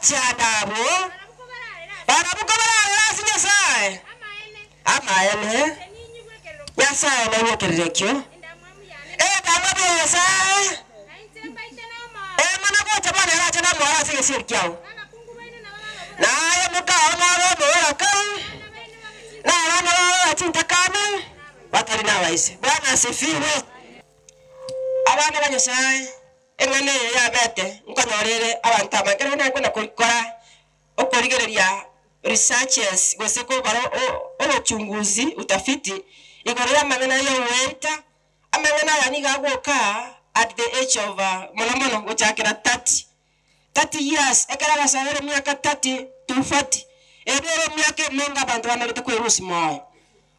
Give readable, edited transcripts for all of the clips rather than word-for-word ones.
ogochanda abwo, barabwo kobararere ase Nyasae, amaene, Nyasae naigwe ekerero ekio, endamwamu ya Nyasae, emana gocha bono erache namoare ase egesieri kiao. Na aye mokao nabe omooraka, na abana bao babe chintakana, batari nabaise. Bwana asifiwe. Abana ba Nyasae, eng'ana eye yabete nkonyora ere abanto abange, ekero nakona korikora okorigereria researches gose kogora obochunguzi, utafiti, igoro y'amang'ana y'ogoeta, amang'ana aya nigo agoka at the age of mono mono gochakera 30, 30 years, ekero abasae bare emiaka 30 to 40, eye nere emiaka emenge abanto banarete kwerusia moyo.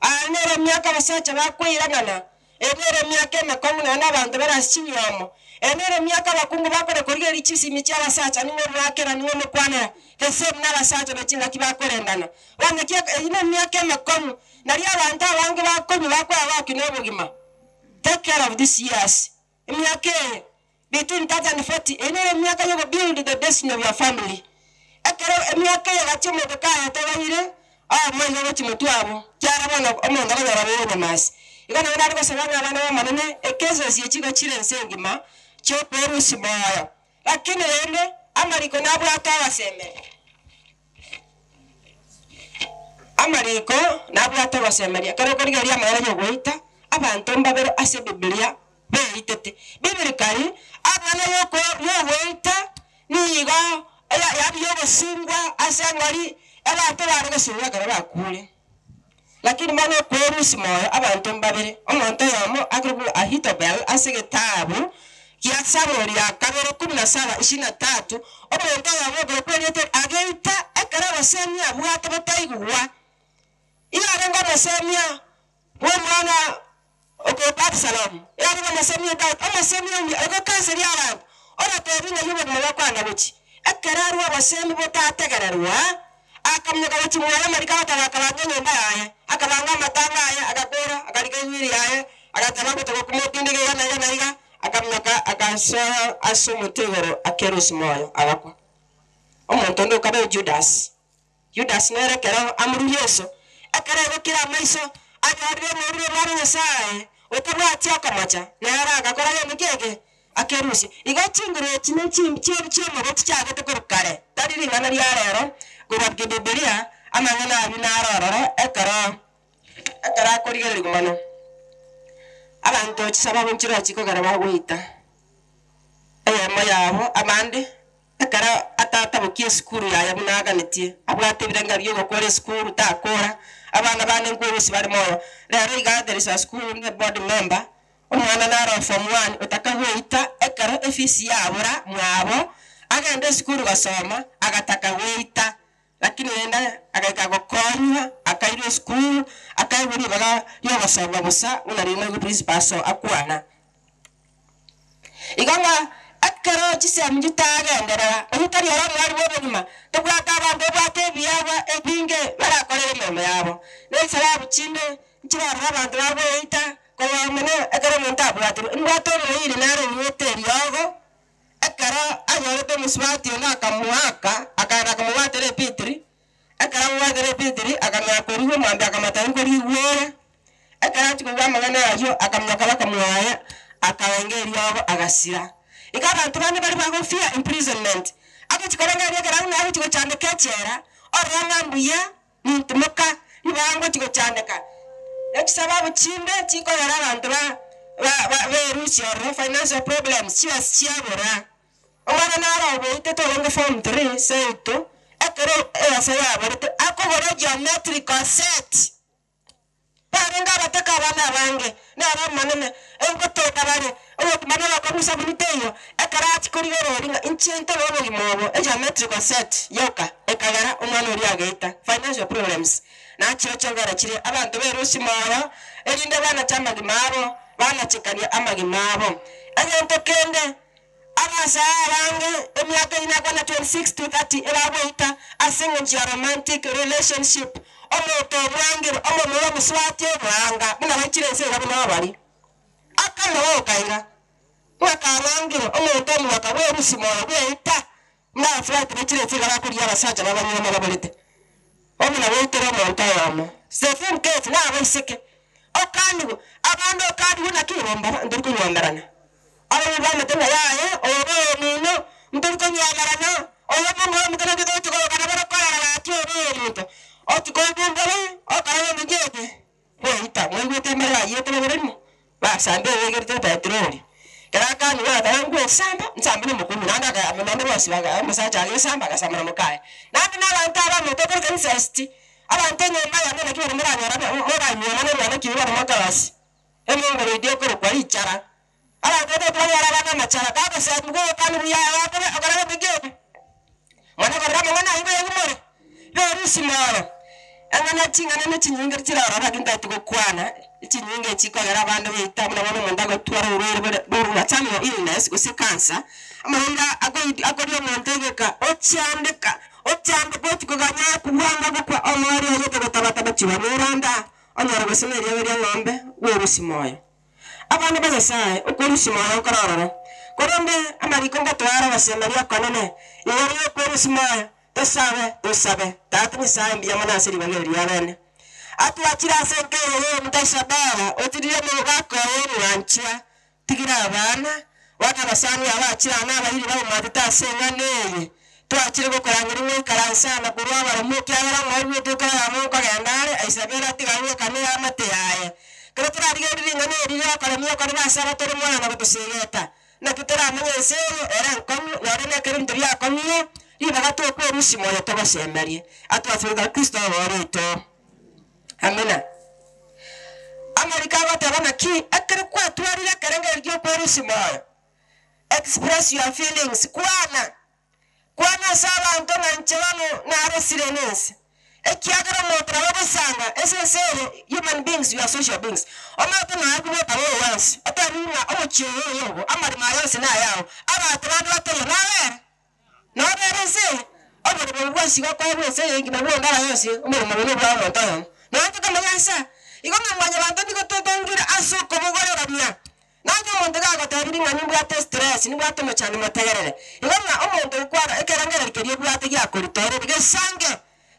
Aya nere emiaka abasacha bakoirang'ana, eye nere emiaka emekong'u naende abanto bare ase chinyuomo, eye nere emiaka abakungu bakona korigereria chisimi chi'abasacha ning'o omoakera ning'o omokwanera, the same nabasacha ne chingaki bakorendana. Bono naki eyio nemiaka emekong'u, nario abanto abange bakonywa bakoegokia nobogima. Take care of these years. Emiaka eye, between 30 and 40, eye nere emiaka yogo build the destiny of your family. Ekero emiaka eye gati omonto kayetogaire, aye omanyete gochia motwe abwo, kiagera bono omonto okonyora bobe onyamasi. Igo nabo nare gosaba ng'a abana b'Omonene, ecases echi igo chire ense engima, chi'okwerusia moyo. Lakini rende, amariko nabwate ogosemeria. Amariko nabwate ogosemeria. Ekero okorigereria amang'ana y'ogoita, abanto mbabere ase Ebibilia beitete. Biblically, amang'ana y'oko y'ogoita nigo ya yaani y'ogosungwa ase engori, abanto bare gosungwa ekero bakure. Lakini bono okwerusia moyo abanto mbabere, omonto oyomo akorokwa Ahitobel ase egetabu gia Samueli ya kabere kumi na saba ishirini na tatu, omonto oyomo okorokwa erieta eri ageita ekero obosemia abwate botaigugwa. Iga arenge omosemia bw'omwana okorokwa Absalomu, iga arenge omosemia o Daudi, omosemia omuya ogokanseria abanto, obatebi ng'ai obogima bwakwana gochia. Ekero arua obosemi botategererwa, Akaminyoka gochia mwaye amariko agateba akabanga enyomba yaye, akabanga amatanga aye, agakora, akarika ewiri yaye, agateba gotoka komotindeka iga na iga na iga, akaminyoka agasoa ase omote igoro akerusia moyo, agakwa. Omonto onde okaba o Judas. Judas nere ekero amorure Yeso, ekero aigokire amaiso, anyorire omorure Omwana o Nyasae, otabwati okomocha, nere agakora gento ki eke? Akerusia. Igo chinguru echi ne chi'omobe chichagete korwa kare, tari ring'ana ria rero, korwa Kibibilia, amang'ana ayio naro ororo ekero ekero akorigererigwa mono. Abanto chisababu nchiroo chikogera bagoita eyemo yabo abande, ekero atatabokia esukuru yaye buna aganetie, abwate ebirengererio bi'ogokora esukuru takora, abana bande nkwerusia bare moyo. Rero iga there is a school board member Omwana nare o form one otaka goita ekero efisi yabora mwabo agende esukuru gosoma agataka goita lakini rende agaika gokonywa akairwa esukuru akaegwa ribaga riogosoma bosa buna riria principal aso akwana. Igo ng'a ekero chisemi chitagenderera oyio tari ore omwari bwa obogima tobwate abanto babwate ebiegwa ebinge barakorere emeremo yabo. Ne esababu chinde Nchirorere abanto bagoeita korwa mono ekero omonto abwatirwe. Nimbwate omoiri nere onyuete eriogo, ekero anyorete omosubati onde akamoaka, akaenda akamobwatera epitiri, ekero amobwatera epitiri akamanya korigwa omwambia akamotebia nkorigwa ore, ekero achia koigwa amang'ana ayio akaminyoka bakamwaya, akaenga eriogo agasira. Igo abanto bande baria bagofia imprisonment, agochia korengereria ekero buna agochia gochandeka echela, orora ng'a mbuya. Nintimoka, ribaga ngochia gochandeka, ne chisababu chinde chikogera abanto ba ba berusia ororo, financial problems, chibesa chiabora. Omwana naro oboitete orenge form three seito, ekero ebesa yaborete, akogora egeometrical set. Barenge abataka abana abange, nere omonene, ngotoka bare, obogima nobokong'u sabuni teiyo. Ekero achia korigereria ng'a inche ntobe obogima obo, egeometrical set yoka ekagera omwana oria ageita, financial problems, nachirochio nkoro chire abanto berusie moyo, erinde banache amagima abo, banachekanie amagima abo. Egento kende, Abasae abange emiaka eyio nakwana 26 to 30 ebagoita ase engencho ya romantic relationship, omonto obwangire, omomura omosubati obwanga buna baichire ense iga buna abari. Akamogoka iga, ng'a kabwangire omonto omogaka bwerusia moyo bweita. Buna abaflight bachire ense iga bakorigia abasacha babanyuome baborete. Omuna goitera omonto oyomo. Stephen Keith na abaiseke, Okanigwe, abande okanigwe naki igo mbaba ntori konyuomerana. Abaibori bamate ng'a yaya, oyo noyomino, ntori konyuomerana, oyo momura omoke naki togochia korokana bore korora gaki oyo noyominto. Ochia koigwa mbaba, okora bono gete, bweita, mwaigwete mbare bayiete babere rimo. Basamba ebegerete epetroli. Ekero akanywa agateba, Ngwesamba, nsambe nomokungu. Naende aka naende bonsi baga omosacha agesamba agasamba na mokaye. Naende na abanto abamo tokoreka incest, abanto enyomba yane naki bono moranyora moranyuoma na omwana ki bono mokabasi. Emongoroidi ekorokwa richara. Abanto batagete banyore abana amachara, kagosemiwa ogokani buya aye okore gento ki? Mwana korora amang'ana ayio buya more, berusie moyo. Eng'ana ching'ana ne chinyinge chire ororo lakini ntagete gokwana, echinyinge echikogera abande goita buna bono omonto agotwara oborwaire bore borwa terminal illness gose cancer, amarwaire akoi akoria omonto egeka, ochandeka, ochandeka ochia koganya kobwanga gokwa omoerio oyete gotabataba chibanora nda, onyore gose na eriogo ria ng'ombe bwerusie moyo. Abana ba Nyasae, okwerusia moyo nkore ororo. Korende amariko ngotware ogosemeria okonene igoro y'okwerusia moyo, tosabe, tosabe. Tata Nyasae mbuya mono ase ribaga eri riabene. Atwachire ase enka eye y'omonto Isabela, otirire omogaka oye omwanchwa. Tigira abana, bono abasani aba achire aa nabariri baumwatete ase eng'ana eye. Twachire gokorangeria ng'a oikaranse aa na korwa abaremu, ekiagera omoerio bw'etuko eyemo nkogenda are, Isabeli atigare bweka neamate yaye. Ekero torarigererie ring'ana eri ri'okoremia okorera ase abatore moyo na gotosegeta, naki toramenye ense eye ere enkong'u, nonye nekero ebinto biakong'ire, ribaga tokwerusia moyo togosemerie. Atwasibete Kristo obooro oito. Amina. Amariko agoteba naki, ekero kwatwarire ekerengererio gi'okwerusia moyo, express your feelings, kwana. Kwana ase abanto ng'a inche bono narosire nense, ekiagera omonto nabo agosanga ase ense eye, human beings we are social beings, omanyete nonya kobweka bobe bwonsi, otebiwe ng'a omochie oyo oyo ogo, amaremo aya onsi nayao, abanto bande bataiyo, nobere? Nobere ense eye? Oboremo obo bwonsi gokoegwa ense eye engima bw'endara yonsi, omoremo obo nobwa omonto oyomo. Nonya tokamanya ase aya, igo ng'a mwanyabanto nigo totongire ase okobogorerania. Naende omonto gagotebirie ng'a nimbwate stress, nimbwate omochando motegerere. Igo ng'a omonto okwara ekerengererio keria obwate giakoritoreria gesange.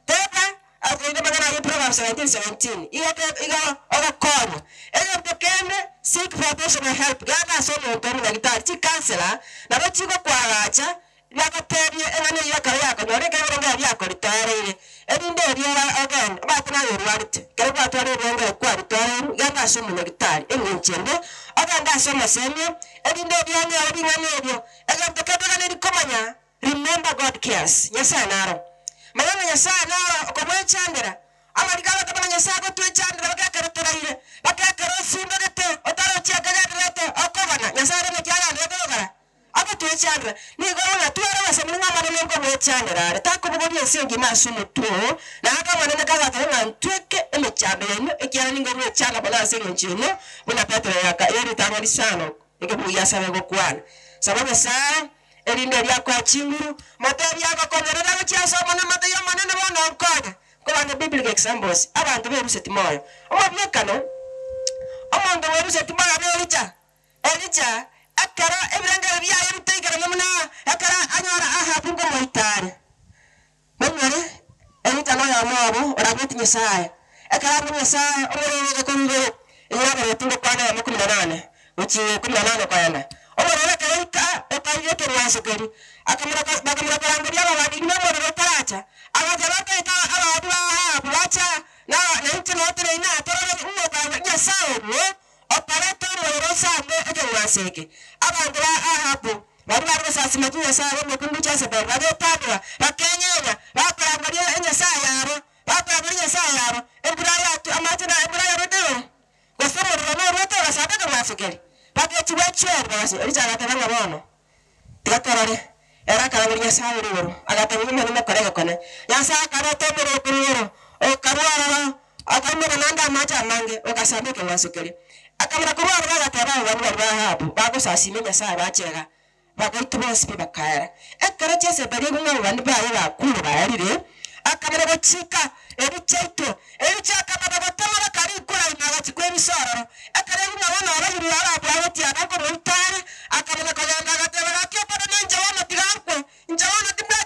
Teba, akoiga amang'ana ayio Proverbs 17:17, igo ke igo ogokonya. Egento kende, seek professional help, genda ase omonto omonyagitari, chicounselor nabo chigokoagacha Bagatebia eng'ana eyio ekero yakonyora ekerengererio giakoritoereire, erinde erio ogende, omanyete naye orwarete. Ekero gwatwarire ebirengererio kwaritoereirwe, genda ase omonyagitari, engencho ende, ogende ase omosemia, erinde erio onyore ring'ana erio. Egento kende oganeiri komanya, remember God cares, Nyasae naro. Manya ng'a Nyasae naro okogwechandera, Amariko agotoka na Nyasae agotwechandera baka ekero toraire, baka ekero osundogete, otarochi ekegendererete okogana. Nyasae ere naki agendererete gokora? Agotwechandera, nigo buna tware abasemia ng'a Omonene nkogwechandera are, takobogoria ense engima ase omotwe oo, na ake Omonene kagateba ng'a ntweke emechando yaino, ekiagera nigo ngwechanda mono ase engencho yaino, buna Petero yaka ye ritang'ani sana ekebugu giasabe gokwana. Saba Nyasae, erinde erio akoe chinguru, motebie agokonyerere gochia ase Omonene, motebie Omonene bono nkonye. Nkobanga biblical examples, abanto beruseti moyo. Omobiekano, omonto bweruseti moyo na Elija, Elija, ekero ebirengererio biaye bitaikerana buna ekero anyora Ahabu nkomoita are. Monyore, Elija noyomo obo orabwati Nyasae. Ekero abwo Nyasae omorwegete korwa igoro, eyio abarwoti ngokwana eyemo 18 gochia 18 koenda. Omorero ekero oika okaiga ekerwanso keria, akamoroka bakamanya korangeria ababani buna omorero otaracha. Agacha bakaita ababani ba Ahabu bacha, na nainche nao teneine aa torore ng'o Nyasae obwo Okareta omorero osambe ekeng'wanso eke. Abanto ba Ahabu, baria bare gosasima chinyasae b'omokungu Jezebeli, bagetandora, bakenyenya, bakorangeria enyasae yabo, bakorangeria enyasae yabo, embura yatwa amache na embura yarwete igoro, gose omorero norwete ogasamba ekeng'wanso keria. Bagechigwa echweri, bagasoa. Elija agateba ng'a bono tiga torore. Ere akarangeria Nyasae ore igoro, agateba, Omonene kora egekone. Nyasae akareta omorero korwa igoro, okarua ororo, Akaumera naende amache amange, ogasamba ekeng'wanso keria. Akamera korwa aroro agateba ababani baria ba Ahabu bagosasiima enyasae bache iga, bagaitwa bonsi pi bakaera. Ekero Jezebeli aigwa ng'a ababani baye bakure baerire, akamera gochika Elija aitwe. Elija akamanya gotema baka rikura ime agachia kwebisa ororo. Ekero aigwa ng'a bono obairwe Ahabu agotiana nkomoita are, akamanya kogenda agateba, Gaki okonene inche bono tiga nkwe, inche bono timbwati.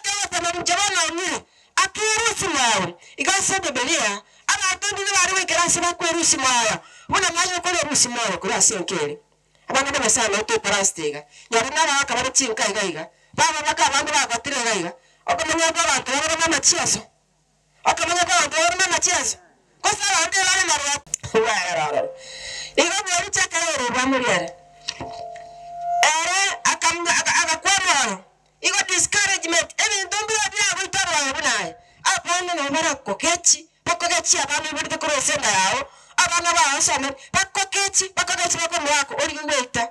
Bagoikera ase bakwerusia moyo, buna mwaye okorerusia moyo korwa ase enka ere. Abana ba Nyasae nabo toikaransete iga, nyora nabagaka bare chinka iga iga, bababaka abande bagotire iga iga, okomanya kw'abanto babere namachieso, okomanya kw'abanto babere namachieso, gose abanto ebare marwa. Bwarora ororo. Igo bweriche ekero ore obwamori ere. Ere akamnya aka agakwa moyo. Igo discouragement, ebinto mbire biragoita omoyo buna aye. Abana nabo barakogechi, bakogechi abana oiborete korwa ase enda yao, abana bao osomete, bakogechi, bakogechi bakomoaka origie goita.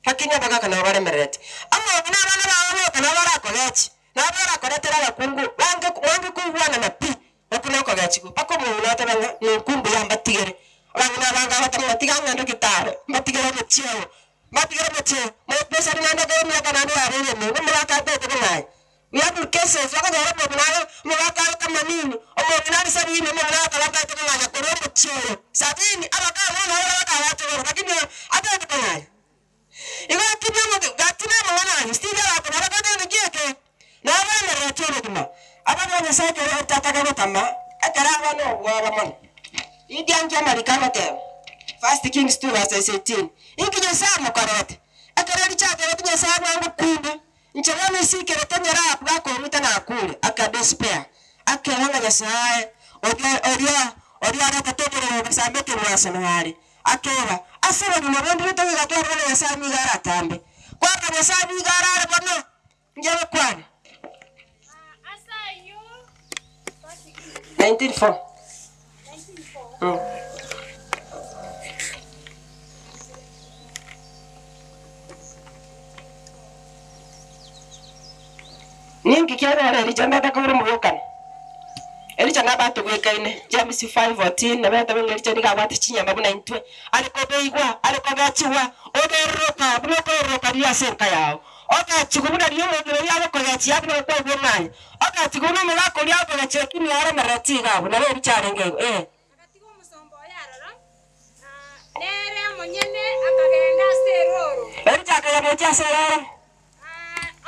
Lakini abagaka nabo baremerereti. Omong'ina abana bao boka nabo barakogechi, nabo barakoretere abakungu bange mwange koigwanana pi, okwo nokogechigwa. Mpaka omong'ina otebe ng'a nokwo mbuya mbatigere. Abang'ina abange abatebe ng'a tiga ng'ende gitare, mbatigere omochie oyo, mbatigere omochie oyo, mobesani naende ekero emiaka naende yabeire emenge, omogaka atete buna aye. We have cases, okonyora omong'ina are omogaka are kama nini, omong'ina are sabini, omong'ina agakora atagete kong'anya korwa omochie oyo sabini, abakaba bono nabo bakagacha igoro, lakini oyo atagete kong'anya. Igo atinia omote, gatinia amang'ana ayio, Steve abanto nabo bakore gento ki eke? Nabo baemerereti obogima. Abana ba Nyasae ekero otataka gotama, ekero aba nobwoba mono. Rigia nki amariko agoteba? First Kings 2 verses 18. Inki Nyasae amokorerete? Ekero Elija atebetie Nyasae bwango kumbe, Inche bono nsikerete tonyare abwo akong'ita nakure, akadespair, akeba ng'a Nyasae oria oria oria aretete omorero ogasamba ekerwaso noare. Akeba, Ase obogima bonde totogoika twarora ng'a Nyasae nigo aratambe. Kwarora Nyasae nigo arare bono, inche gokwana. 19:4. Ninki kiagera Elija nataka omogwekano? Elija nabatogwekaine, James 5:14 nabo egoteba ng'a Elija nigo abwate chinyama buna intwe, are kobeigwa, are kogechigwa, oberoroka buna okoeroroka riria ase enka yao, ogechigwa buna riria omong'ina oria agokogechia buna okwaigwa omwanya, ogechigwa buna omogaka oria agokogechia lakini aremerereti iga abwo, nabo Elija arenge igo, ee. Agatiga omosomba oye aroro, na nere omonyene akagenda ase erooro. Elija akagenda gochia ase erooro.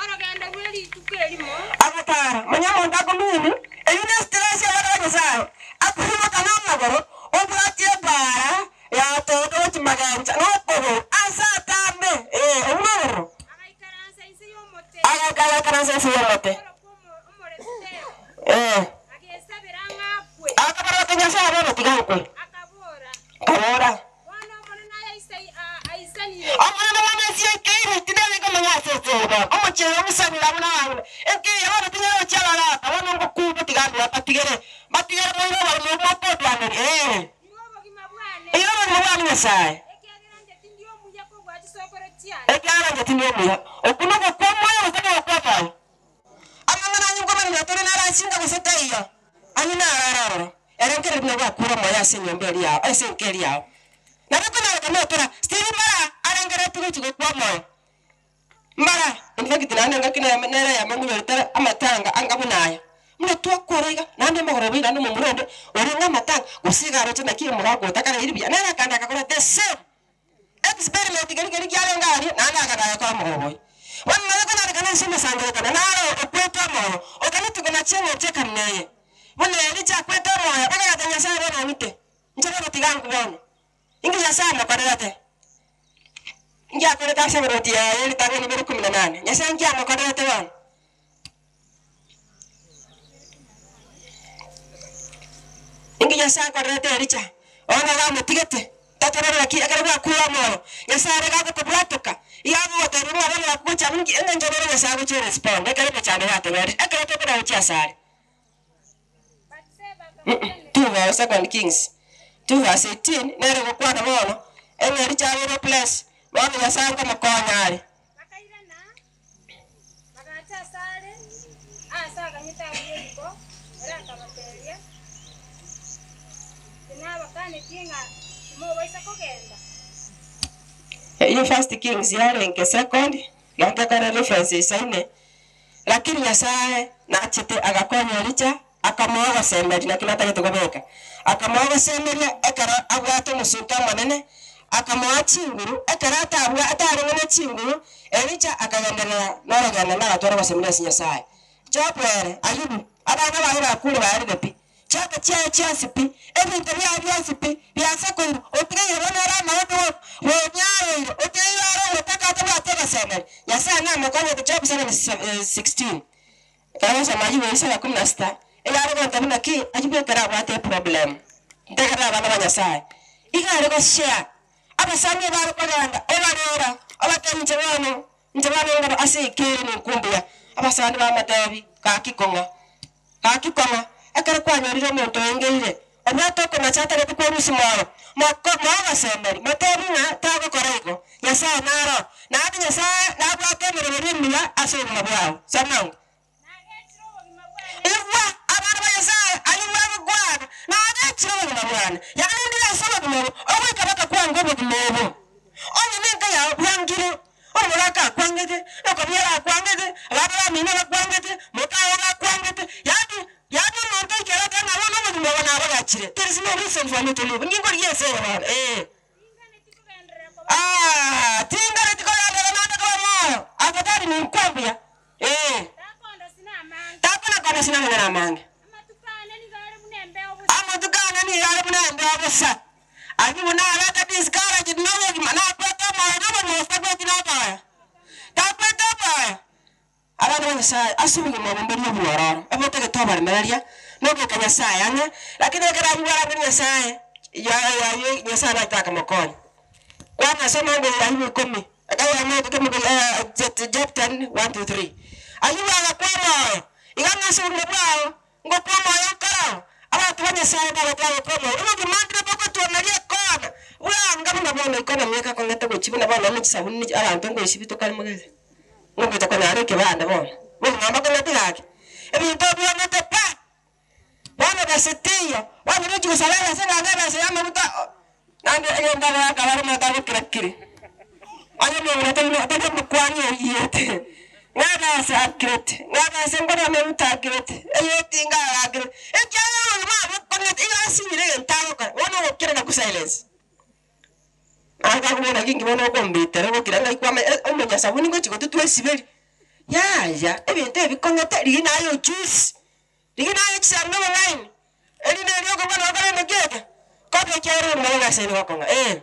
Orogendo rwe rituko erimo. Agatara, manya omonto akomini, eyio nestress y'abana ba Nyasae, akoimoka namagoro, obwatie epaara yatoka gochia magencha nokogoro ase atambe, ee, obwo nobororo. Agaikaransa inse y'omote. Agaikaransa inse y'omote. Okorokwa omorefuteo. Ee. Agesabera ng'a akwe. Akabarota Nyasae bono tiga nkwe. Akabora. Akabora. Bono Omonene aisanire. Omonene bono ense yaikeire, tindanyare komenya ase ense eye bono. Omochie oyo omosanire abwo nabang'ina. Enka eye bono tinyare gochia abagaaka, bono ngokumba tiga mbuya mbatigere, mbatigere moire oboremo obwo mokondwaneria. Ee. Ira obogima bwane. Ira obogima bwane Nyasae. Ekiagera inche tindi omuya kobua chisokoro chiane. Ekiagera inche tindi omuya. Okwo nogokwa omoyo gose nogokwa omoyo? Amang'ana ayio nkomanera tore naro asinga gose taiyo, ayio naro are ororo. Ere nkereri buna gwakure omoyo ase enyomba eria yao, ase enka eria yao. Nabo okonyarekana notora, Stephen mbara arengereretie gochia gokwa omoyo. Mbara, in fact naende engaki nere nere eyemo ngonyorete amatanga anga buna aya. Buna twakora iga, naende omogoroba oria naende omomura onde, oria ng'a amatanga, gose iga aroche naki omogaka otakareiri buya, nere akaenda agakora the same. Experiment keria keria kiarenge aria, naende akagenda agakora omogoroba oyio. Bono nabo ekonyarekana ase omosangererekano naro okwete omoyo, okaneti konachia eng'encho ekanisa eye. Buna Elija akwete omoyo, akagata Nyasae bono ong'ite, inche bono tiga nkwe bono. Inki Nyasae amokorerete? Inki akorete ase eboroti yaye ritang'ani ibere ikomi na nane? Nyasae inki amokorerete bono? Inki Nyasae akorerete Elija? Bono iga amotigete, tatorora naki ekero bwakure omoyo, Nyasae are iga agokobwatoka, iga agogotebia ng'a bono nakogocha abwo inki eng'encho nere Nyasae agochia orespond ekero emechando yatoberire, ekero tokona gochia asare. 2 verse Second Kings 2 verse 18 nere ogokwana bono, eng'a Elija abeire blessed, bono Nyasae nkomokonya are. Bakairana, bagacha asare aase aganyete agwo Yeriko, ere akabateebia, Tinabakanetie ng'a timobaisa kogenda? Eyio First Kings yarenge second, gento ekero reference eisaine, lakini Nyasae nachete agakonya Elija akamoa ogosemeria naki natagete kobeka, akamoa ogosemeria ekero abwate omosunte omonene, akamoa chinguru, ekero atabwa atarenge ne chinguru, Elija akagenderera norogendo na agatwara ogosemeria ase Nyasae. Job ere, Ayubu, abana baye bakure baerire pi. Chianga chiaye chionsi pi, ebinto biaye bionsi pi, biasakoirwe, otigaire bono ore amagote gwoka, bwonyareire, otigaire ore ogotaka atabwati ogosemeria. Nyasae namokonye Job 7:16. Ekero ogosoma Ayubu eisera 16, iga are gontebia buna ki Ayubu ekero abwate eproblem, ntegerere abana ba Nyasae, iga are goshare abasani ebare kogenda obarera obatebia inche bono inche bono ngoro ase ekeri ninkwe mbuya. Abasani bamotebia gaki kong'a. Gaki kong'a, ekero kwanyorire omonto oengeire, obwate okonacha atagete kwerusia moyo, moko mogosemeri, motebi ng'a tagokora igo. Nyasae naro, naende Nyasae nabwate emeremo emiya ase obogima bwao. Soma. Igwa, abana ba Nyasae, ayio mwagokwana, nagechire obogima bwane, yarendire ase obogima obo, ogoika bakakwanga obogima obo. Onye nenka yao bwangire, Omogaka akwangete, okobiara akwangete, abana bamino bakwangete, moka oo bakwangete, yaani yaani omonto aikere otebe ng'a bono obogima obo nabogachire, there is no reason for me to live, ningorigia ense eye bono, eh. Aah, tingareti kogenderera naende koba moyo, afadhali ninkwe mbuya, eh. Takona kondosia namang'ana amange. Amatuko ane nigo are buna embeo bosa. Ayio buna arete discouraged nobogima, nakwete omoyo nobogima takweti noboyo, takwete oboyo. Abana ba Nyasaye ase obogima obo mbori obwororo, ebotagete oboremereria, nogoika Nyasaye ang'e, lakini ekero ayio bwarabire Nyasaye, ya ayio Nyasaye naete akamokonya. Kwana ase omonguru ya Ayubu ikomi, Job 10, 1 to 3. Ayubu agakwa omoyo, iga ng'a ase obogima bwao Ngokwa omoyo nkarao, abanto ba Nyasae mbagote agokwa omoyo. Obogima ndire bogotwomeria ekoona, bwanga buna bono economy ekakong'ete gochia buna bono ne chisabuni ne abanto ngoesibia tokare mogese. Ngogocha konyara ekebande bono. Bogima mbakong'ete gaki. Ebinto biomete pa! Bono besa teiyo, bono nochia gosaba ebesa naende ebesa ya amaguta naende egento agoaka bare omonto agokira kiri. Onye omong'ina tari tari omokwani oyiete, ng'a ebesa akirete, ng'a ebesa nkonywa amaguta akirete, eyetinga agakirete, ekiagera obogima abokong'ete iga asinyire egento agokora, bono ogokira na gosilence. Akabora, Naki inki bono okombitera ogokira ng'ai kwame omonyasabuni ngochia gotutwa esiberi? Yaya, ebinto ebi bikong'ete, rigia naye ochusi. Rigia naye chisemi na obong'aini, erinde erio okobua na gokora emechie eke, koba ekiagera obogima bwa Nyasae nigo okong'a. Ee,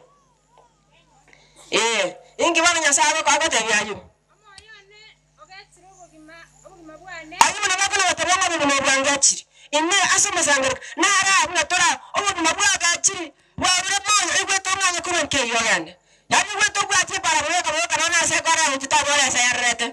ee, inki bono Nyasae agoko agotebia Ayubu? Omoyo one ogechire obogima, obogima bwane. Ayubu nabo akona goteba ng'a obogima obo bwangechire. Inee! Ase omosangererekano nare aa buna tore aa, obogima bwagechire, bwabire moyo, oigwete ong'anye korwa nkeyia ogende? Yaani oigwete obwatie ebarabara okaboka nonya ase ekora gochia tabora ase ayarerete.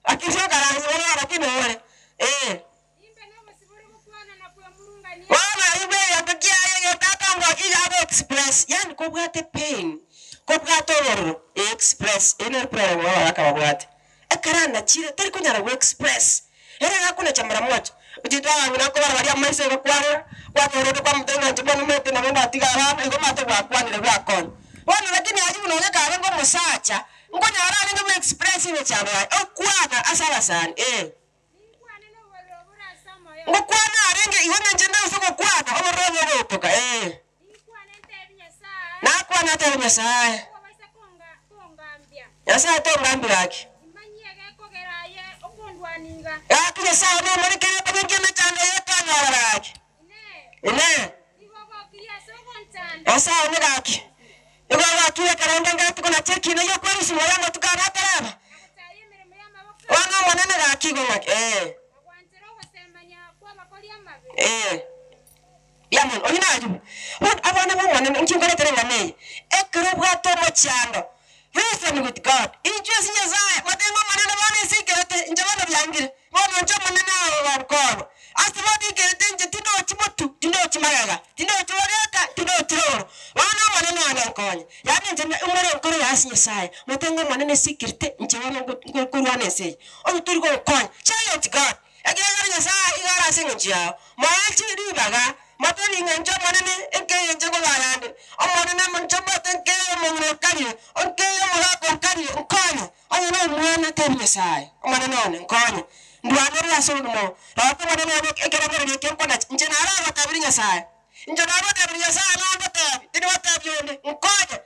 Lakini okaransa bono lakini ore, ee. Imbe nobosibore gokwana na kwemurungania. Bono aigwe egento kiaye egento akongokia iga abe express, yaani kobwate pain, kobwate obororo, express, eyio nero prayer bono abagaka babwate. Ekero anachire tari konyara go express, ere iga akonacha mara moja, ochiete abang'ina akobara baria amaiso igo kwarora, kwanyora onde kwamotebia ng'a inche bono omanyete nabo ndatiga abana, igo omanyete gwakwanire gwakonya. Bono lakini aywo buna onye karenge omosacha, Nkonyora arenge buna express emechando yaye, okwana ase abasani, ee. Ninkwane nobororo bore ase omoyo one. Ngokwana arenge igo ninche ndagose gokwana, obororo bogotoka, ee. Ninkwane ntebi Nyasae. Nakwane atebi Nyasae. Okobaisa konga kongambia. Nyasae tongambia gaki. Imanyie gekogera aye okondwania iga. Gaki Nyasae one omorikere okobenkia emechando eye ekonyorora gaki. Inee! Inee! Nigo ogokirie ase ogonchanda? Nyasae one gaki. Nigo ogokire ekero onde ngatuko na chiekina gi'okwerusia moyo amatuko ane ataraba. Na gochaya emeremo y'amaboko Bono aye. Omonene gaki igo ng'aki, ee. Na gwanchera ogosemania kw'abakori amabe. Ee. Mbuya mono. Oyio naywo. Bono abana b'Omonene, inki nkoretera eng'ana eye? Ekero obwate omochando, reason with God. Inchuo ase Nyasae, motebe ng'a Omonene bono inse ikerete, inche bono biangire, bono inche Omonene ogokorwa. Ase bono ikerete inche tindochi motu, tindochi magega, tindochi bogeka, tindochi rogoro. Bono Omonene one nkonye. Yaani inche umore enkoro yaye ase Nyasae, motebe ng'a Omonene ase ikerete, inche bono nko nkorwana ense eye. Onye tori gonkonya, challenge God. Ekiagera Nyasae iga are ase engencho yao, moache ribaga, motebie ng'a inche Omonene nkeiyo inche nkogayande, Omonene inche mbwate nkeiyo omong'ina okarie, nkeiyo omogaka okarie, nkonye. Onye nomwana tebia Nyasae, Omonene one, nkonye, ndwanerere ase obogima obo. Rora Omonene one ekerobererio ekio nkonache, inche naragotebirie Nyasae, inche nagotebirie Nyasae nagotebia, tindi gotebia onde, nkonye.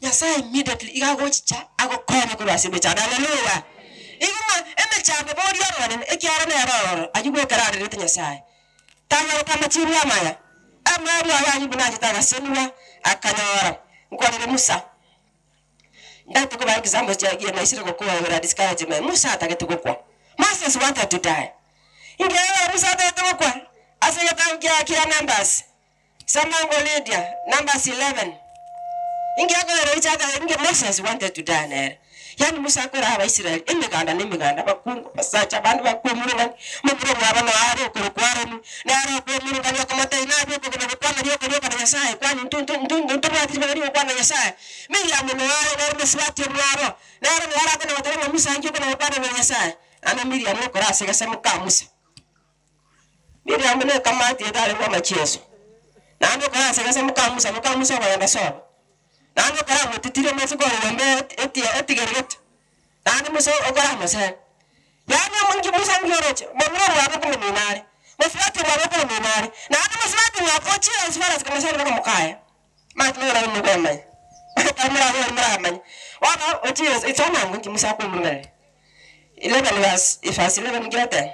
Nyasae immediately iga agochicha agokonye korwa ase emechando. Haleluya! Igo ng'a emechando boria Omonene, ekiagera nere ororo, ayio goika ararerete Nyasae. Tanyorete amachibu amaya. Amari oye Ayubu nachete agasenigwa, akanyora nkwarire Musa. Ndagete kobaa example chia naisire gokoegera discouragement. Musa atagete gokwa. Moses wanted to die. Inki Musa atagete gokwa? Ase egetabu kia kia Numbers. Samango Lydia, Numbers 11. Inki akorera richaka inki Moses wanted to die nere. Yaani Musa akora Abaisraeli emeganda na emeganda abakungu abasacha abande bakwemurungania momura omwabo noare okorokwa Aroni nere okwemurungania okomotebia nabe okogenda gokwana rioka rioka na Nyasaye kwani intwe intwe intwe ntobwati ribaga rigokwana na Nyasaye. Miriam noare nere omosubati omwabo nere noare akona goteba ng'a Musa inki okona gokwana na Nyasaye. Naende Miriam okora ase egesemo ka Musa. Miriam ne ekamati etare bw'amachieso. Naende okora ase egesemo ka Musa, moka Musa okogenda sobo. Naende okora amotitiri omosike orogombe etigeregete. Naende Musa okora amosemi. Yaani omonki Musa nki oroche, momura omwabo okomomina are, mosubati omwabo okomomina are, naende mosubati omwabo ochire as far as komosemi mpaka mokaye. Mati morabe mokomanya. Ekero morabe moramanye. Bono ochire soma ango nki Musa akomorumereria. 11 verse verse 11 nki egoteba?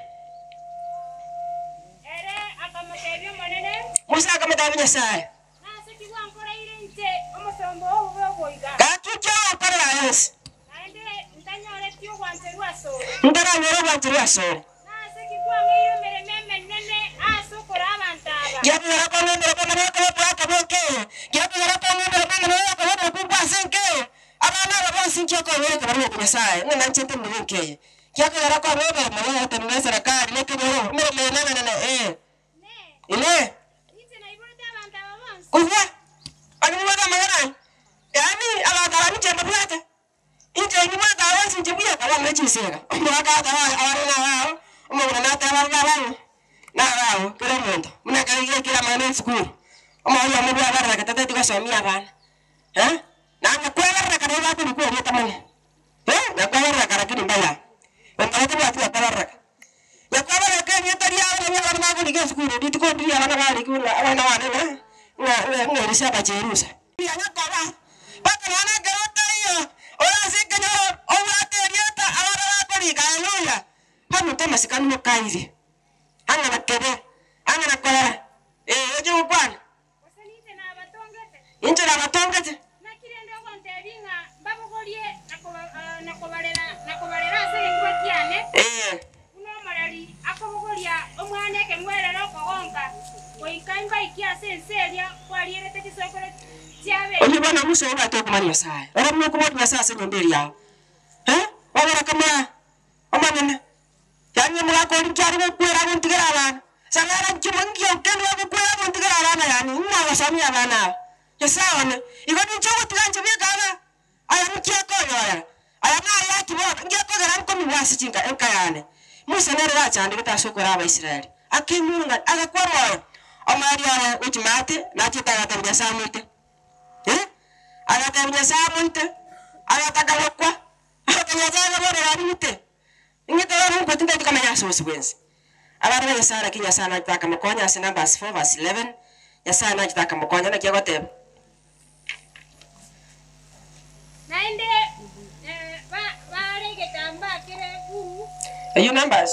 Ere akamotebia Omonene. Musa akamotebia Nyasae. Nase ki gwankoreire inche omosomba oo obobe obo iga? Gaki inki ogonkorera aye onsi? Naende ntanyoreti ogwancherwa asore. Ntaranyore ogwancherwa asore. Nase ki kwang'eire emeremo emenene ase okoraa abanto aba? Giakogera kwang'a emeremo emenene yokoba omogaka bw'enka eye, giakogera kwang'a emeremo emenene yokoba omokungu ase enka eye. Abana aba bonsi inki okobereka barue oko Nyasae, ng'a nanche ntenene enka eye? Giakogera kwang'a emeremo yogotenena eserekari na ekenyoro, emeremo eye nemenene, ee. Inee! Inee! Inche naiborete abanto aba bonsi? Kobua, onye mobwate amang'ana aya, yaani abanto aba ninche mbabwate, inche nimbwate aba bonsi inche buya, bono ne chinsiga. Omogaka ateba abana nabao, omong'ina nateba abana nabao, nabao, kera omonto, buna ekero giaikire amang'ana ya esukuru, omoyio omo bwabarereke tateti gosomia abana, eh, naende kweberereka nabo bakorikwa erieta mono, eh, nakweberereka lakini mbaya, onto batabwati gokweberereka. Nakwabareka erieta riao nario abana bagorigia esukuru, rituko ndiria abana barikigwe ng'a abana bane ng'a ng'a ng'a ng'a Elisha abacherusa. Rianya koba, mpaka nonya ekero otaiyo ore ase ekenyoro obwate erieta abana bakorika Haleluya! Omonto amasikani mokaire, ang'ana kebe, ang'ana korora, ee oche gokwana. Gose ninche nabatongete? Inche nabatongete. Naki rende ogontebia ng'a mbabogorie na koba- na kobarera na kobarera ase egetuba kiane, Ee. buna omoreri akobogoria omwana ekeng'werero okogonka, goika imbaikie ase ense eria kwarierete chisokoro chiabo Oyio bono Musa obwate okomanya Nyasae. Oro buna okoboria Nyasae ase enyomba eria yao. Eh, obora kamoa Omonene. Yaani omogaka oria nki are gokwera agontigera abana? Sang'ana nki nki okende agokwera agontigera abana yaani ng'o ogosomia abana aba? Nyasae one, igo ninche ogotiga inche bweka iga? Aya nki akonyorera? Aya nayaki bono, nki akogera nkomigwa ase chinka enka yane? Musa nere gachandegete ase okoraa Abaisraeli, akemurungania, agakwa moyo. Omoerio oye gochia maate, nachete agatebia Nyasae amoite. Eh, agatebia Nyasae amoite, agataka gokwa, agatebia Nyasae akaborera arimite. Ing'ete bono nkwe tintageti komenya ase obosio bw'ense. Abana ba Nyasae naki Nyasae nachete akamokonya ase Numbers 4 verse 11, Nyasae nachete akamokonya naki agoteba. Naende ba- baare egetambaa kere buru. Eyio Numbers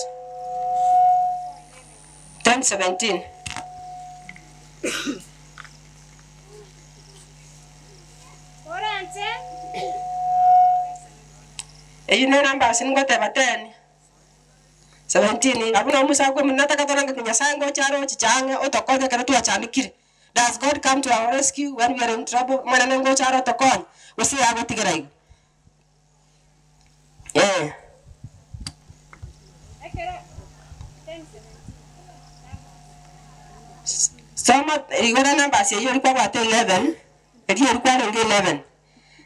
10:17. Koranche. Eyio ne Numbers ningoteba 10, 17 abwo nabo Musa akwemuna nataka tore ng'a Nyasaye ngocha are ochiche ang'e otokonye ekero twachandekire. Does God come to our rescue when we are in trouble? Omonene ngocha are otokonye, gose agotigera igo? Eh. Ekero 10:17. Soma igoro Numbers eyio oria kwabwate 11, erio oria kwarenge 11.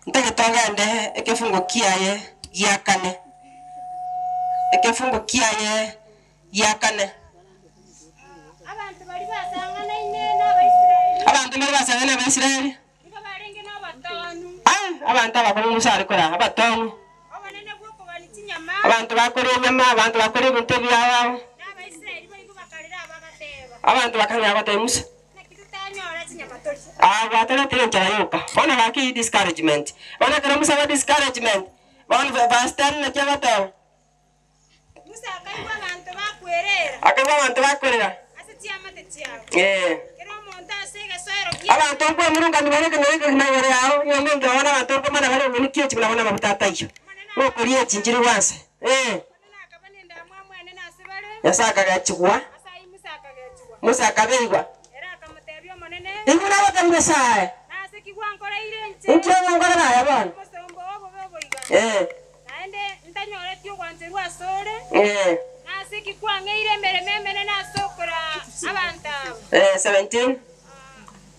Ntagete ogende ekefungo kiaye gia kane, ekefungo kiaye gia kane. Abanto baria basang'anaine n'Abaisraeli. Abanto baria basang'anaine n'Abaisraeli. Nigo barenge nobotoonu. Ai, abanto abakong'u Musa are koraa, abatong'u. Obonene bw'okogania chinyama. Abanto bakoria enyama, abanto bakoria ebinto ebiao ao. Na Abaisraeli boigo bakarera bagateeba. Abanto bakang'ea gotebia Musa. Naki totanyora chinyama torie? Aa gwataretire enchera yoka. Bono gaki eyio discouragement. Bono ekero Musa aba discouragement, bono verse 10 naki agoteba. Musa akaigwa abanto bakwerera. Akaigwa abanto bakorera. Ase chiamate chiabo, Eh. kera omonto ase egesoero kiaye. Abanto nkwemurungania bare ekenyoro ekegima igoro yao, nyomba engiya bono abanto nkomana bare ng'eni ki echi buna bono amaguta ataiyo. Gokoria echi nchiri gwansa. Eh. Omonene akaba nendamwamu enene ase bare, Nyasae akagechigwa, ase ayio Musa akagechigwa. Musa akabeigwa. Ere akamotebia Omonene, Inwe nabatebi Nyasae, Nase ki gwankoreire inche inki ogonkorera aya bono? omosomba obobe oboiga, Eh. naende ntanyoreti ogwancherwa asore? Eh. Nase ki kwang'eire emeremo emenene ase okoraa abanto aba? Eh, 17.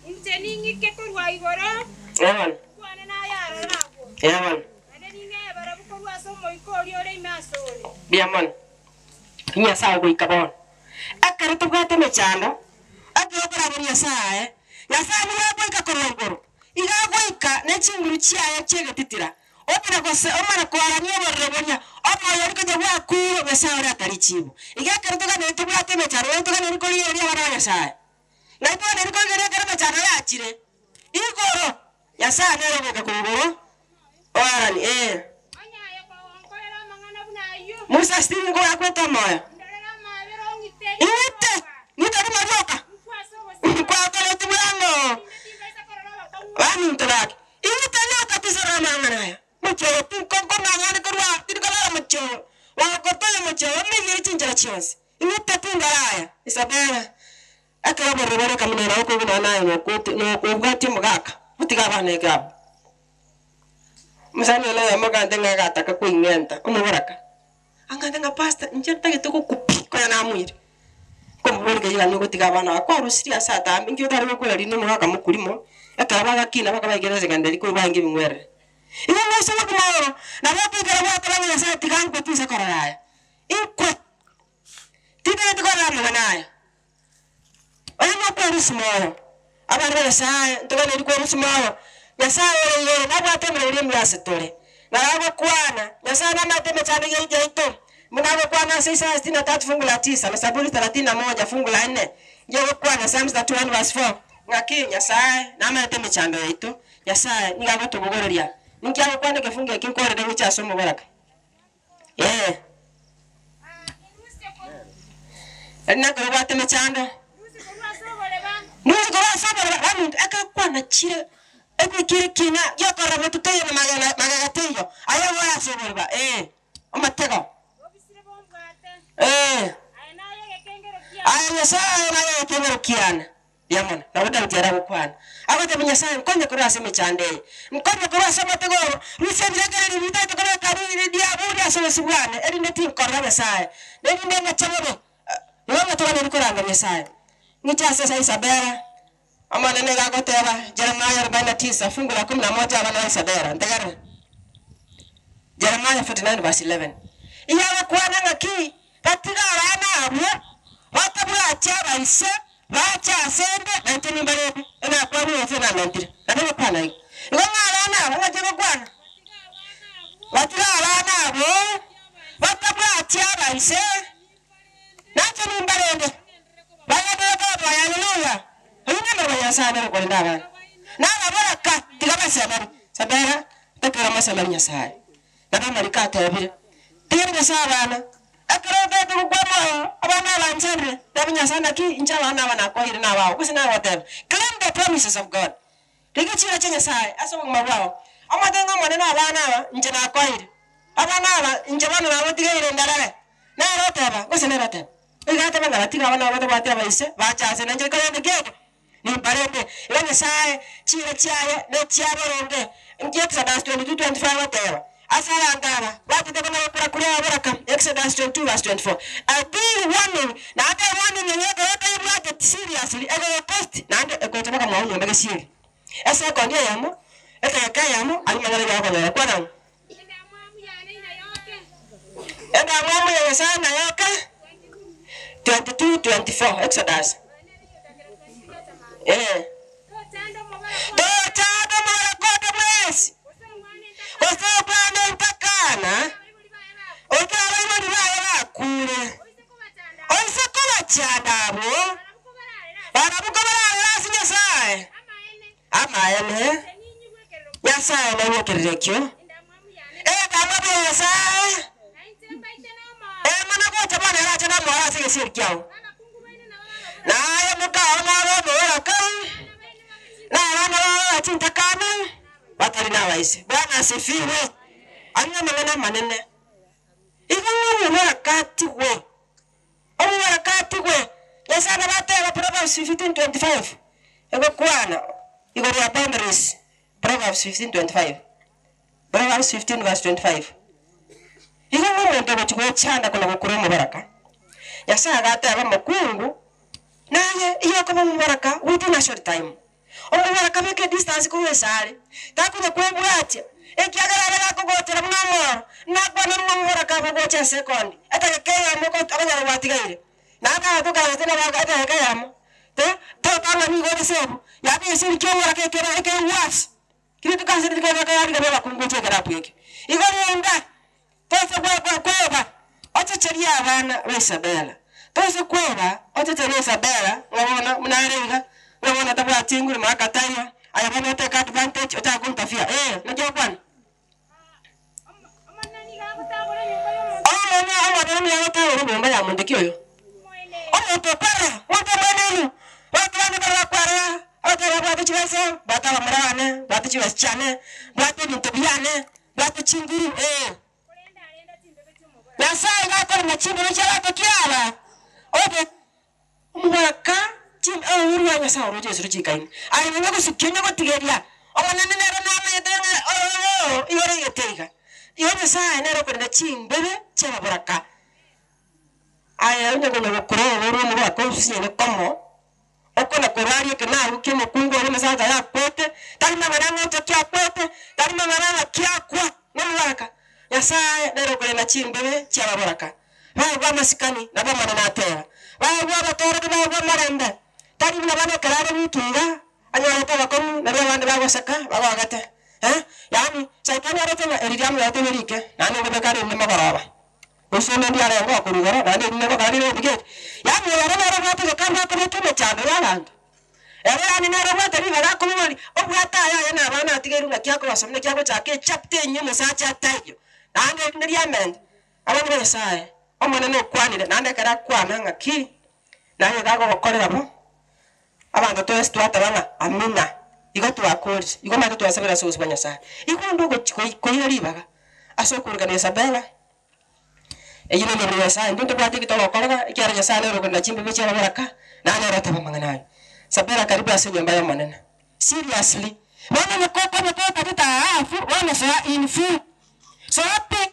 Inche ning'ike korwa igoro, Eh bono. nkwane naye aroro agwo, Eh bono. naende ning'ee barabwo korwa ase omoika oria ore ime asore. Mbuya mono. Nyasae goika bono. Ekero tobwate emechando, ekero okoraboria Nyasae, Nyasae nigo agoika korwa igoro, iga agoika ne chinguru chiaye chi'egetitira, omana gose omana koarania obororo boria, omoyo oria konya bwakuure Nyasae ore atari chibu. Iga ekero toganeti tobwate emechando, nabo toganeti korigereria abana ba Nyasae. Naki toganeti korigereria ekero emechando yachire igoro, Nyasae nere ogoika korwa igoro, oaranie, ee. Onye aye kogonkorera amang'ana buna ayio, Musa Stephen kogakwete omoyo. ndorere amaabera ong'ite Ing'ite, ng'ite rimo rioka, nkwe ase obosio nkwakoreti bwango. Inde timbaisa korora obokong'u. Baminto gaki, ing'ite rioka tisarora amang'ana aya. Mochie oyo tinkomanya ande korwa aa, tindi korora omochie oyo, bagotonya omochie oyo omenyire chinchera chionsi. Ing'ite tindora aya. Isabella, ekero obororo bore kamuna nabo okoigwa nonya naye nokote nokobwatia omogaka, otige abana eke abwo. Omosani one oyomo ogante ng'a agataka koing'enta, omoboraka, angante ng'a pastor inche ntagete gokwa pi, konya namoire. Nkomoboria keyio gani ogotiga abana aba kwarusirie ase atambe, inki otare gokora rinde omogaka mokurimo, ekero bagakina bakabaikera ase egenda eria korwa baenge ebing'werere. Igo ng'oise gokima oro, nabo okoikera gwateba ng'a Nyasaye tiga nkwe tinsa korora aya, inkwe, tintageti korora amang'ana aya. Oyo nokwerusia moyo. Abana ba Nyasae, ntoganeiri kwerusia moyo. Nyasae ore igoro nabwate emeremo emiya ase tore. Nabo agokwana, Nyasae namanyete emechando yaito, buna agokwana ase Isaya sitini na tatu fungu la tisa, na Zaburi thelathini na moja fungu la nne, nigo egokwana Psalms 31 verse 4, ng'aki Nyasae namanyete emechando yaito, Nyasae nigo agotobogoreria. Ninki agokwana ekefungu eki nkorire gochia ase omoboraka? Ee. Eri nekero obwate emechando. Nusu korwa ase oboreba baminto ekero kwanachire ebikiri kina giokorora botu teiyo na magena magega teiyo, aye oboe ase oboreba, ee, omotego. Ee. Aye Nyasae naye egekengero kiane. Mbuya mono. Nabo Daudi aragokwana, agotebia Nyasae, Nkonye korwa ase emechando eye, nkonye korwa ase omotego oo, rusia ebirengererio bitaete kobeka riaburi ase obosio bwane, erinde tinkorora Nyasae, na erinde ng'ache bobe. Igo ng'atoganeri koranga Nyasae. Ng'iche ase ase Isabela, Omonene iga agoteba, Jeremia 49 fungu la kumi na moja abana ba Isabela, ntegerere. Jeremiah 49 verse 11. Iga agokwana ng'aki, Batiga abana abwo batabwati abaise bache ase 'nde, na inche nimbarende. Enakwanire gose namentire, naende gokwana iga. Igo ng'a abana aba ng'achie gokwana? Batiga abana abwo batabwati abaise, na inche nimbarende. Bagenderere koboa Haleluya! Oyio nemeremo ya Nyasae nere okorenda abana. Na ababoraka tiga basemeri. Sabera, takera mosemeri Nyasae. Nabo amariko atebire, Tigera Nyasae abana, ekero otaete gokwa moyo, abana aba nchandire, tebia Nyasae naki inche abana aba nakoeire nabao, gose nagoteba, Claim the promises of God, rigia chiira chia Nyasae ase obogima bwao, omanyete ng'a Omonene abana aba inche nakoeire, abana aba inche bono nabotigeire ndarere, nere oteba, gose nere oteba. Iga ateba ng'a batiga abana aba batabwati abaise, bache ase na inche korende ki? Nimbarende, iga Nyasae chiira chiaye nechiaboronge. Inki Exodus 22:24 egoteba ase abanto aba bachete buna gokora koria ababoraka? Exodus 22 verse 24. A big warning, naende ewarning eye ekero otaebwateti seriously egogocost naende egocha mpaka mwao nyomba gesieri. Esekondi eyemo, edageka eyemo, aria amang'ana nigo okonyora. Kwana ng'o? Endamwamu ya Nyasae nayoke? 22:24 Exodus. Eh. Tochanda omorako onde bwensi, gose okwane ntakana, goika abaibori baye bakure. Oise kobachanda abwo, barabwo kobararere ase Nyasae, amaene, Nyasae naigwekerire ekio, Endamwamu ya Nyasae, Emana gocha bono erache nomoro ase egesieri kiao. Naye mokao nabe omoboraka, na abana bao ba chintakana batari nabaise. Bwana asifiwe. Ayio namang'ana amanene. Igo ng'a omoboraka atigwe, omoboraka atigwe. Nyasae nabo ateba Proverbs 15:25, egokwana igoro ya boundaries, Proverbs 15:25, Proverbs 15 verse 25. Igo ng'a omonto ogochia gochanda kona gokura omoboraka, Nyasae agateba omokungu, naye igo okoba omoboraka within a short time. Omoboraka beka edistance korwa esare, takonya kwebwatia, ekiagera abe gakogochera buna omoro, nakwane buna omoboraka agogocha esekondi, etageka eyemo oko okonyora gwatigaire. Naende agatoka gose nabo etageka eyemo, te totanga nigo ore sebu, yaani eseri kia omoboraka ekere ekere worse. Rituko ase rituko bakayarigeria abakungu gochia ekerabu eke. Igo rende, toise kweba ochecherie abana ba Isabela, toise kweba ochecherie Isabela ng'a bono buna are iga, ng'a bono tabwati chinguru maka taiyo, aye bono otake advantage ochake kointafia. Ee, naki okwana? Omonene omonene nigo agotagora enyomba ya monto ki oyo? Omonto okwarora, omonto omwenenu. Abanto bande mbare bakwarora, abatari babwate chibesa, mbwate abamura bane, mbwate chibesa chiane, mbwate ebinto biane, mbwate chinguru, ee. Nyasae iga akorema chimbebe chi'abanto ki aba? Obe Omogaka oboru bwa Nyasae oroche esiro chikaina, aye nonya gosukia onye gotigeria, Omonene nere namanyete ng'a oo igoro egete iga. Igo Nyasae nere okorenda chimbebe chi'ababoraka. Aye onye konya gokora oboru omogaka osinyene komo, okona koraria ekenago ki'omokungu oria omosacha oye akwete, tari mang'ana ng'ocha ki akwete, tari mang'ana ng'aki akwa, nomogaka. Nyasae nere okorenda chimbebe chi'ababoraka. Baegwe amasikani, nabo Omonene ateba. Baegwe abatoreki, baegwe omorembe, tari buna bono ekero are wiki iga, anyorete obokong'u, nario abande bagoseka, bagogete. Eh, yaani Saitani aroche ng'a eri riamorete ribe rike, naende ngobeka are rinde mogoroba. Gose onde ndiarenge okorwa igoro, naende erinde ngokora rire edigeti. Yaani oyo ere nere obwate egekanda akobeka emechando y'abanto. Ere yaani nere obwate ribaga akoboboria, obwate aya aye na abana atigairwe ng'aki akobasomia, naki agochaka echapter enyia omosacha ataiyo, naende erinde riamente. Abana ba Nyasae, Omonene okwanire, naende ekero akwana ng'a ki, naye iga agogokorera bo. Abanto twensi twateba ng'a amina, igo twakorire, igo omanyete twasabire ase obosio bwa Nyasae. Igo onde ogochi koi koira ribaga ase okoorokania Isabela, eyio nemeremo ya Nyasae, intwe ntobwate eki togokorera, ekiagera Nyasae nere okorenda chimbibe chia ababoraka, naye nere oteba amang'ana aya. Isabela karibu ase enyomba y'Omonene. Seriously, bono onye kokonya kotagete half, bono soa in full, soa pi.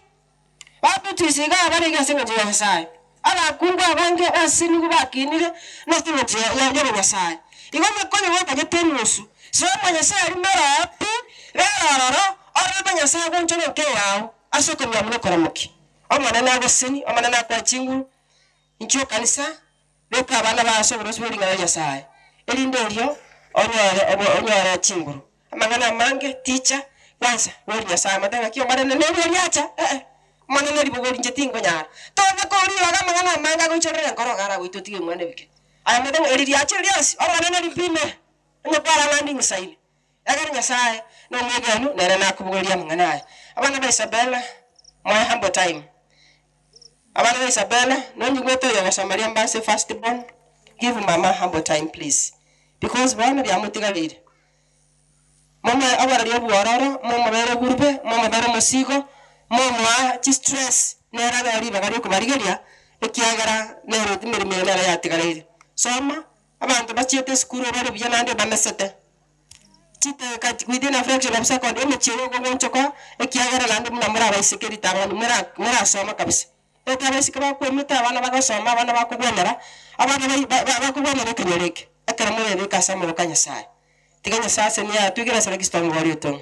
Babetuise iga abarenge ase engencho ya Nyasae. Abakungu abange basenigwe bakinire nase engencho y'obonyasae. Igo mokonye gotagete enusu, soma Nyasae aria moroo pi, rera ororo, orore buna Nyasae agonchora enka eyao ase okomia buna okoramokia. Omonene agosenie, Omonene akoe chinguru, inchuo kanisa, Beka abana bao ase oboroso bwe ring'ana ria Nyasae, erinde erio onyore onyore chinguru. Amang'ana amange ticha kwansa bori Nyasae amate ng'aki Omonene neri oriacha eh Omonene ribogo rinche tinkonyara. Tonya koriroga amang'ana amange agoichorera enkoro iga aragoite otige mwana ebike. Aye omanyete ng'a eri riachire rionsi Omonene ripime onye kwarang'andi ng'isaine. Ekero Nyasae nomwegenu nere nakobogoria amang'ana aya. Abana ba Isabella moe humble time. Abana ba Isabella, nonyigwete oyo ogosoma riamba ase first born, give mama humble time please, because bono biamotigareire. Momoe oborori obwororo, momobere gurube, momobere omosigo, momoa chistress, nere anyore ribaga riokobarigeria, ekiagera nere emeremo eye nere yatigareire. Soma, abanto bachiete esukuru obare buya naende bamesete. Chidakika within a fraction of second omochie oyo ogoonchoka, ekiagera naende buna more abaiseke ritang'ani mora morasoma kabisa. Gaki abaiseke bakwemete, abana bagosoma, abana bakogwenera, abana bai ba ba bakogwenera ekenyoro eke, ekero morebeke ase amaboko a Nyasaye. Tiga Nyasaye ase niye atwigere ase Kristo omobori oito.